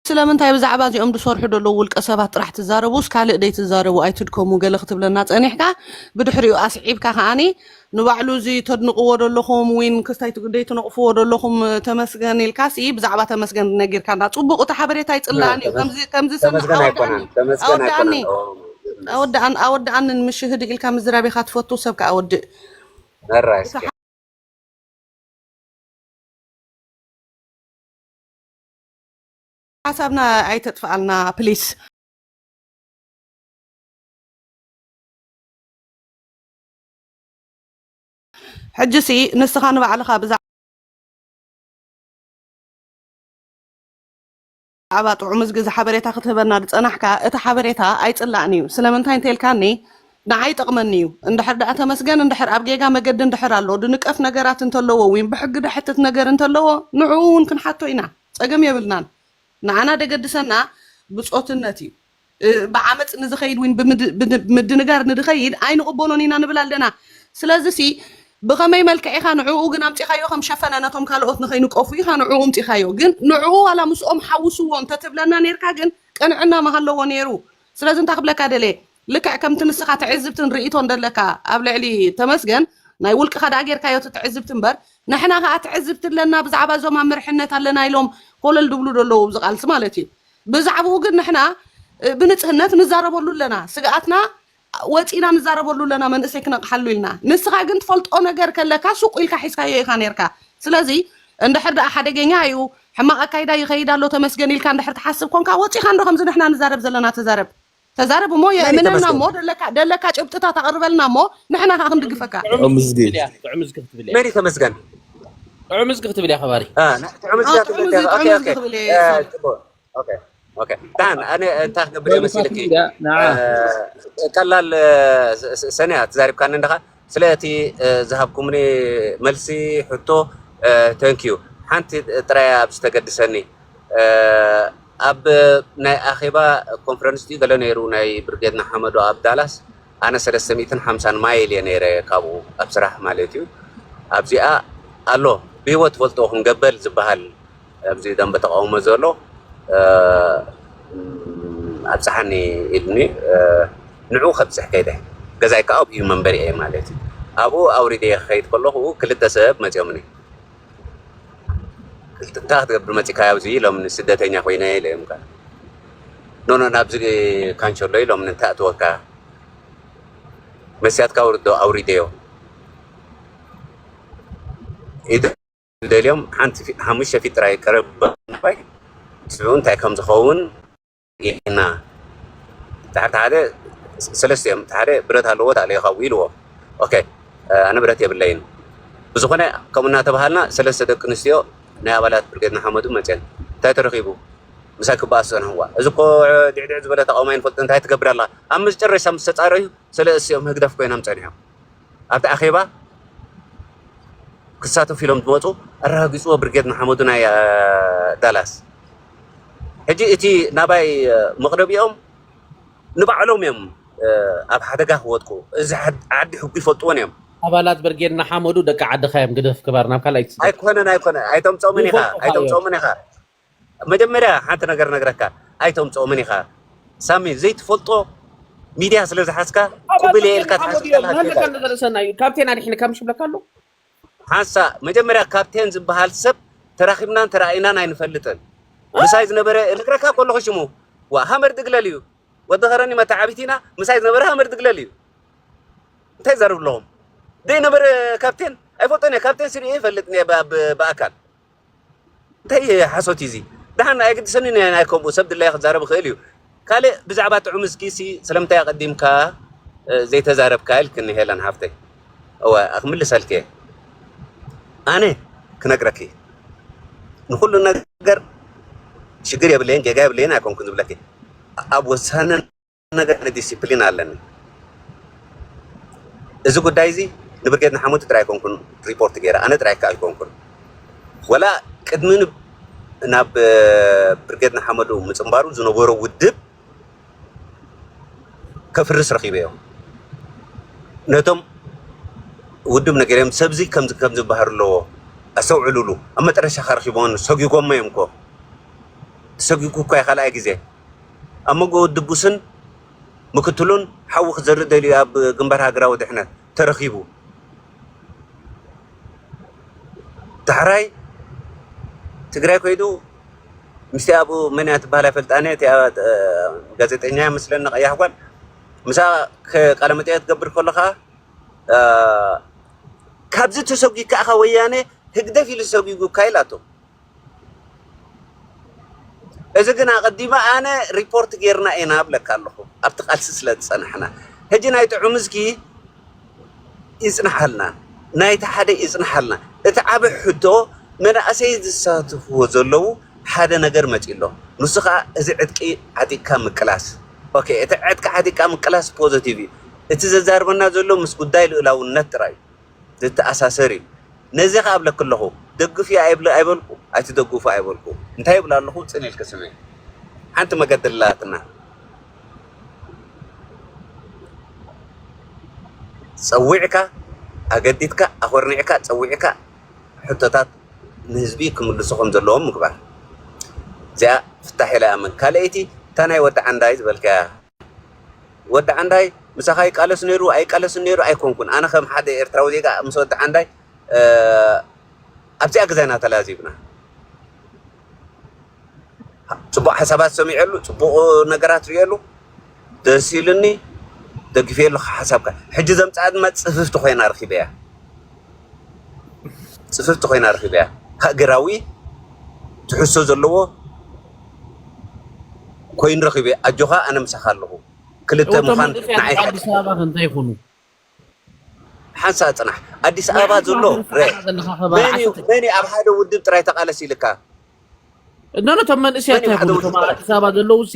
ስለምንታይ ብዛዕባ እዚኦም ዝሰርሑ ዘለዉ ውልቀ ሰባት ጥራሕ ትዛረቡስ ካልእ ደይትዛረቡ ኣይትድከሙ ገለ ክትብለና ጸኒሕካ፣ ብድሕሪኡ ኣስዒብካ ከኣኒ ንባዕሉ እዚ ተድንቕዎ ዘለኹም ዊን ክስታይ ትግ- ደይትነቕፍዎ ዘለኹም ተመስገን ኢልካሲ ብዛዕባ ተመስገን ነጊርካና። ጽቡቕ፣ እቲ ሓበሬታ ኣይጽላእን እዩ። ከምዚ ከምዚ ሰብ ተመስገን ኣወዳእኒ ኣይኮነን፣ ተመስገን ኣወዳእኒ ኣይኮነን። ኦ፣ ኣወዳእን ኣወዳእንን ምሽ ህድእ ኢልካ ምዝራብ ኢኻ ትፈቱ፣ ሰብ ከኣ ወድእ። መራ እስኪ። ሓሳብና ኣይተጥፍኣልና ፕሊስ። ሕጂ ሲ ንስኻ ንባዕልኻ ብዛዕባ ጥዑም እዝጊ እዚ ሓበሬታ ክትህበና ዝጸናሕካ፣ እቲ ሓበሬታ ኣይጽላእን እዩ። ስለምንታይ እንተልካኒ፣ ንዓይ ይጠቕመኒ እዩ። እንድሕር ደኣ ተመስገን፣ እንድሕር ኣብ ጌጋ መገዲ እንድሕር ኣሎ፣ ድንቀፍ ነገራት እንተለዎ፣ ወይ ብሕጊ ደሕትት ነገር እንተለዎ፣ ንዕኡ እውን ክንሓቶ ኢና። ጸገም የብልናን። ንዓና ደገድሰና ብጾትነት እዩ። እ፣ ብዓመጽ ንዝኸይድ ወይ ብምድ- ብን- ብምድንጋር ንዝኸይድ ኣይንቕበሎን ኢና ንብል ኣለና። ስለዚሲ ብኸመይ መልክዕ ኢኻ ንዕኡ ግን ኣምጺኻዮ ከም ሸፈነ ነቶም ካልኦት ንኸይንቀፉ ኢኻ ንዕኡ ኣምጺኻዮ። ግን ንዕኡ ዋላ ምስኦም ሓውስዎ እንተትብለና ኔርካ ግን ቅንዕና ምሃለዎ ኔሩ። ስለዚ እንታይ ክብለካ ደልየ፣ ልክዕ ከምቲ ንስኻ ትዕዝብትን ርእይቶን ደለካ ኣብ ልዕሊ ተመስገን ናይ ውልቅኻ ደኣ ጌርካዮ እቲ ትዕዝብቲ እምበር ንሕና ከኣ ትዕዝብቲ ኣለና ብዛዕባ እዞም ኣብ መርሕነት ኣለና ኢሎም ኮለል ድብሉ ደለዉ ኣብዚ ቃልሲ ማለት እዩ። ብዛዕባኡ ግን ንሕና እ፣ ብንጽህነት ንዛረበሉ ኣለና። ስግኣትና ወጺና ንዛረበሉ ኣለና መንእሰይ ክነቕሓሉ ኢልና። ንስኻ ግን ትፈልጦ ነገር ከለካ ሱቕ ኢልካ ሒዝካዮ ኢኻ ኔርካ። ስለዚ እንድሕር ደኣ ሓደገኛ እዩ ሕማቕ ኣካይዳ ይኸይድ ኣሎ ተመስገን ኢልካ እንድሕር ትሓስብ ኮንካ ወጺኻ እንዶ ከምዚ ንሕና ንዛረብ ዘለና ተዛረብ። ተዛረብ እሞ መን እዩ የእምነና እሞ ተመስገን? ደለካ ደለካ ጭብጥታት ኣቕርበልና እሞ ንሕና ከኣ ክንድግፈካ። ጥዑም ጥዑም እዝጊ። ክትብል እያ፣ ጥዑም እዝጊ ክትብል እያ። መን እዩ ተመስገን? ጥዑም እዝጊ ክትብል እያ ከባሪ። አ፣ ና- ጥዑም እዝጊ አ፣ ጥዑም ክትብል እያ። እዝጊ፣ ኦኬ፣ ጥዑም ኦኬ። እዝጊ ክትብል እየ፣ አ፣ ሶሪ። ጽቡቅ። ኦኬ፣ ኦኬ። ዳን፣ ኣነ እንታይ ክገብር እየ መሲልኪ? ያ፣ ንዓ። እ፣ ቀላል፣ እ፣ ስ- ስ- ሰንያ ተዛሪብካኒ እንደኻ። ስለ እቲ፣ እ፣ ዝሃብኩምኒ መልሲ፣ ሕቶ፣ እ፣ ተንኪዩ። ሓንቲ ጥራይ ኣብዚ ተገድሰኒ። እ፣ ኣብ ናይ ኣኼባ ኮንፈረንስ ድዩ ገለ ነይሩ ናይ ብርጌድ ንሓመዱ ኣብ ዳላስ፣ ኣነ ሰለስተ ሚእትን ሓምሳን ማይል እየ ነይረ ካብኡ ኣብ ስራሕ ማለት እዩ። ኣብዚኣ ኣሎ ብህይወት ትፈልጥዎ ገበል ዝበሃል ኣብዚ ደንበ ተቃውሞ ዘሎ፣ እ፣ ኣብጽሓኒ ኢሉኒ፣ እ፣ ንዕኡ ከብጽሕ ከይደ። ገዛይ ከኣ ኣብኡ እዩ መንበሪኤ ማለት እዩ። ኣብኡ ኣውሪደየ ክኸይድ ከለኹ ክልተ ሰብ መጺኦምኒ። ክልተ እንታይ ክትገብር መጺእካ ኣብዚ ኢሎምኒ፣ ስደተኛ ኮይነ ኢለ እዮም ከኣ። ኖ፣ ኖ፣ ናብዚ ካንቸሎ ኢሎምኒ፣ እንታይ ኣእትወካ? መስትያትካ ኣውርዶ፣ ኣውሪደዮ። ኢደ ደልዮም ሓንቲ ፊ- ሓሙሽተ ፊት ጥራይ ቀረብ ባይ። ንስዑ እንታይ ከም ዝኸውን ኢና። እቲ ሓደ ሓደ ሰለስተ እዮም። እቲ ሓደ ብረት ኣለዎ፣ እቲ ኣለዮ ካብኡ ኢልዎ። ኦኬ፣ ኣነ ብረት የብለይን። ብዝኾነ ከምኡ እናተባሃልና ሰለስተ ደቂ ኣንስትዮ ናይ ኣባላት ብርጌድ ንሓመዱ መፅየን። እንታይ ተረኺቡ? ምሳይ ክበኣስ ጸንሕዋ። እዚ እኮ ድዕድዕ ዝበለ ተቃውሞ ኣይንፈልጦ እንታይ ትገብር ኣላ? ኣብ መጨረሻ ምስ ተጻረዩ ሰለስቲኦም ህግደፍ ኮይኖም ጸኒሖም። ኣብቲ ኣኼባ ክሳተፉ ኢሎም ዝመጹ ኣረጋጊጽዎ ብርጌድ ንሓመዱ ናይ፣ እ፣ ዳላስ። ሕጂ እቲ ናባይ፣ እ፣ መቕረቢኦም ንባዕሎም እዮም፣ እ፣ ኣብ ሓደጋ ክወድቁ። እዚ ሓድ- ዓዲ ሕጉ ይፈልጥዎን እዮም። ኣባላት ብርጌድ ንሓመዱ ደቂ ዓድኻ እዮም። ግደፍ ክባር ናብ ካልኣይ ትስደድ። ኣይኮነን፣ ኣይኮነ ኣይተምጾምን ኢኻ፣ ይፈልጡኻ እዮም። ኣይተምጾምን ኢኻ። መጀመርያ ሓንቲ ነገር ነግረካ፣ ኣይተምጽኦምን ኢኻ ሳሚ። ዘይትፈልጦ ሚድያ ስለ ዝሓዝካ ኣባላት ቅብል እየ ኢልካ ብርጌድ ንሓመዱ እዮም። ትሓስብ መሃለካ ከለኻ እንተዘርእሰና እዩ። ካፕቴን ኣድሒንካ ምሽ ብለካ ኣሎ። ሓንሳ መጀመርያ ካፕቴን ዝበሃል ሰብ ተራኺብናን ተራእይናን ኣይንፈልጥን። ምሳይ ዝነበረ እነግረካ ከለኹ ሽሙ ዋ ሃመር ድግለል እዩ። ወዲ ኸረኒ መተዓቢት ኢና ምሳይ ዝነበረ ሃመር ድግለል እዩ። እንታይ ይዛረብ ኣለኹም? ዘይነበረ ካፕቴን ኣይፈልጦን እየ። ካፕቴን ስሪኤ ይፈልጥ እየ ብ- ብ- ብኣካል። እንታይ ሓሶት እዩ እዚ? ደሓን ኣይግድሰንን እየ ናይ ከምኡ ሰብ ድላየ ክዛረብ ይኽእል እዩ። ካልእ ብዛዕባ ጥዑም እስኪ ሲ ስለምንታይ ኣቐዲምካ፣ እ፣ ዘይተዛረብካ ኢልክኒ ሄለን ሓፍተይ። እወ፣ ክምልሰልኪ እየ። ኣነ ክነግረኪ ንኹሉ ነገር ሽግር የብለይን፣ ጌጋ የብለይን ኣይኮንኩን ዝብለኪ። ኣብ ወሳነ ነገር ዲሲፕሊን ኣለኒ። እዚ ጉዳይ እዚ ንብርጌድ ንሓመዱ ጥራይ ኣይኮንኩን ሪፖርት ገይረ፣ ኣነ ጥራይ ከ ኣይኮንኩን። ወላ ቅድሚ ን- ናብ፣ እ፣ ብርጌድ ንሓመዱ ምጽንባሩ ዝነበሮ ውድብ ከፍርስ ረኺበዮ። ነቶም ውድብ ነገርዮም ሰብዚ ከምዚ ከምዚ ዝበሃል ኣለዎ፣ ኣስተውዕሉሉ። ኣብ መጠረሻ ከረኺቦን ሰጊጎሞ እዮም እኮ። ተሰጒጉ እኳ እዩ ካልኣይ ግዜ። ኣብ መንጎ ወዲ ቡስን ምክትሉን ሓዊ ክዘርእ ደልዩ ኣብ ግንባር ሃገራዊ ድሕነት ተረኺቡ። ዳሕራይ ትግራይ ኮይዱ ምስቲ ኣብኡ መን እያ ትበሃል ኣይፈልጣን እየ፣ እቲኣ፣ እ፣ ጋዜጠኛ እያ መስለኒ ቀያሕ ጓል፣ ምስኣ ከ-፣ ቃለ መጠየቅ ትገብር ከሎ ከዓ፣ እ፣ "ካብዚ ተሰጒግካ ኢኻ ወያነ ህግደፍ ኢሉ ሰጒጉካ" ኢላቶ። እዚ ግን ኣቐዲመ ኣነ ሪፖርት ጌርና ኢና እብለካ ኣለኹ፣ ኣብቲ ቃልሲ ስለ ዝጸናሕና። ሕጂ ናይ ጥዑምዝጊ ይጽንሓልና፣ ናይቲ ሓደ ይጽንሓልና። እቲ ዓቢ ሕቶ መናእሰይ ዝሳተፍዎ ዘለዉ ሓደ ነገር መጺኡ ኣሎ። ንሱ ኸኣ እዚ ዕጥቂ ዓጢቕካ ምቅላስ። ኦኬ፣ እቲ ዕጥቂ ዓጢቕካ ምቅላስ ፖዘቲቭ እዩ። እቲ ዘዛርበና ዘሎ ምስ ጉዳይ ልኡላውነት ጥራይ እዩ። ዝተኣሳሰር እዩ። ነዚ ኸኣ እብለኪ ኣለኹ፣ ደግፍዮ ኣይብል-፣ ኣይበልኩ፣ ኣይትደግፉ ኣይበልኩ። እንታይ እብል ኣለኹ? ጽን ኢልኪ ስምዒ። ሓንቲ መገዲ ኣላትና። ጸዊዕካ፣ ኣገዲድካ፣ ኣኾርኒዕካ፣ ጸዊዕካ፣ ሕቶታት ንህዝቢ ክምልሱ ከም ዘለዎም ምግባር። እዚኣ ፍታሕ ኢለ እኣምን። ካልኣይቲ፣ እታ ናይ ወዲ ዓንዳይ ዝበልካያ፣ ወዲ ዓንዳይ ምሳኻ ይቃለስ ነይሩ ኣይቃለስን ነይሩ ኣይኮንኩን። ኣነ ከም ሓደ ኤርትራዊ ዜጋ ምስ ወዲ ዓንዳይ፣ እ፣ ኣብዚኣ ግዜ ኢና ተላዚብና። ጽቡቕ ሓሳባት ሰሚዐሉ፣ ጽቡቕ ነገራት ርእየሉ፣ ደስ ኢሉኒ፣ ደግፍየ ኣለኹ ሓሳብካ። ሕጂ ዘምጽኣ ድማ ጽፍፍቲ ኮይና ረኺበያ። ጽፍፍቲ ኮይና ረኺበያ። ሃገራዊ ትሕዝቶ ዘለዎ ኮይኑ ረኺበያ። ኣጆኻ፣ ኣነ ምሳኻ ኣለኹ። ክልተ እወ፣ እቶም ምዃን መንእሰያት ንዓይ ካብ ኣዲስ ኣበባ ከ እንታይ ይኹኑ? ሓንሳእ ጽናሕ። ኣዲስ ኣበባ ዘሎ፣ ረ-፣ ዘለኻ ከባቢ መን እዩ፣ ዓሰርተ መን እዩ ኣብ ሓደ ውድብ ጥራይ ተቓለስ ኢልካ? እኖ፣ ነቶም መንእሰያት መን እዩ እንታይ ሓደ ይኹኑ? ውድብ እቶም ኣብ ጥራይ? ኣዲስ ኣበባ ዘለዉ ሲ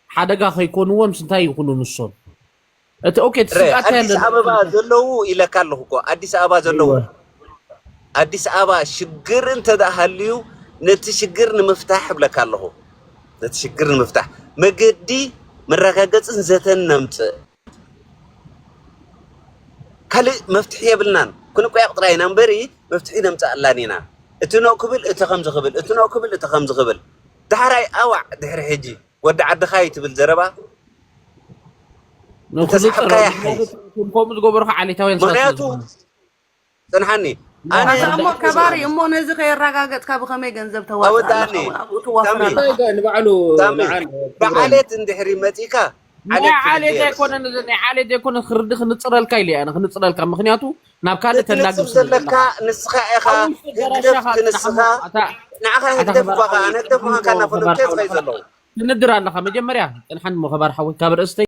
ሓደጋ ከይኮንዎም ሲ እንታይ ይኹኑ ንሶም? እቲ፣ ኦኬ፣ እቲ ረ-፣ ስግኣት እንታይ ኣዲስ ኣለዎ? ኣበባ ዘለዉ ኢለካ ኣለኹ እኮ። ኣዲስ ኣበባ ዘለዉ። እወ። ኣዲስ ኣበባ ሽግር እንተ ደኣ ሃልዩ፣ ነቲ ሽግር ንምፍታሕ እብለካ ኣለኹ። ነቲ ሽግር ንምፍታሕ መገዲ መረጋገጽን ዘተን ነምጽእ። ካልእ መፍትሒ የብልናን። ክንቆያቕ ጥራይ ኢና እምበሪ መፍትሒ ነምጽኣላን ኢና። እቲ ኖእ ክብል፣ እቲ ከምዚ ክብል፣ እቲ ኖእ ክብል፣ እቲ ከምዚ ክብል። ዳሕራይ ኣዋዕ ድሕሪ ሕጂ ወዲ ዓድኻ እዩ ትብል ዘረባ ንኹሉ እንተሰሓብካያ ጸረ-፣ ሓይሽ። ከምኡ ዝገበሩ ከዓ ዓሌታውያን ሰባት ምኽንያቱ ስለ ዝኾኑ። ጽንሓኒ። ኣነ ኣታ እሞ ከባሪ እሞ ነዚ ከየረጋገጽካ ብኸመይ ገንዘብ ተዋጽእ ኣለኻ? ኣወዳኒ። ኣብኡ ትዋፈር ሳሚ። ኣለኻ። እንታይ ንባዕሉ ሳሚ። ንዓን ክብረን። ብዓሌት እንድሕሪ መጺእካ ናይ ዓሌት ዓሌት ክፍለ ኣይኮነን፣ እዚ ናይ ዓሌት ዘይኮነ ክርዲ ክንጽረልካ ኢለ ኣነ ክንጽረልካ፣ ምኽንያቱ ናብ ካልእ ተላግብ ክትንጽር ስለ ዘለካ ዘለኻ። ንስኻ ኢኻ ኣብ ውሽጢ ህግደፍ ኣዳራሽ ኢኻ ክንስኻ፣ ጽናሕ እሞ፣ ኣታ፣ ንዓኻ ኣታ ህግደፍ ከባር እኳ ሓወይ፣ ከኣ፣ ህግደፍ ምዃንካ ጽቡቕ እናፈለጡ ከባር ሓወይ፣ ዝኸይ ዘለዉ። ትንድር ኣለኻ። መጀመርያ ጽንሓን እሞ ከባር ሓወይ፣ ካብ ርእስተይ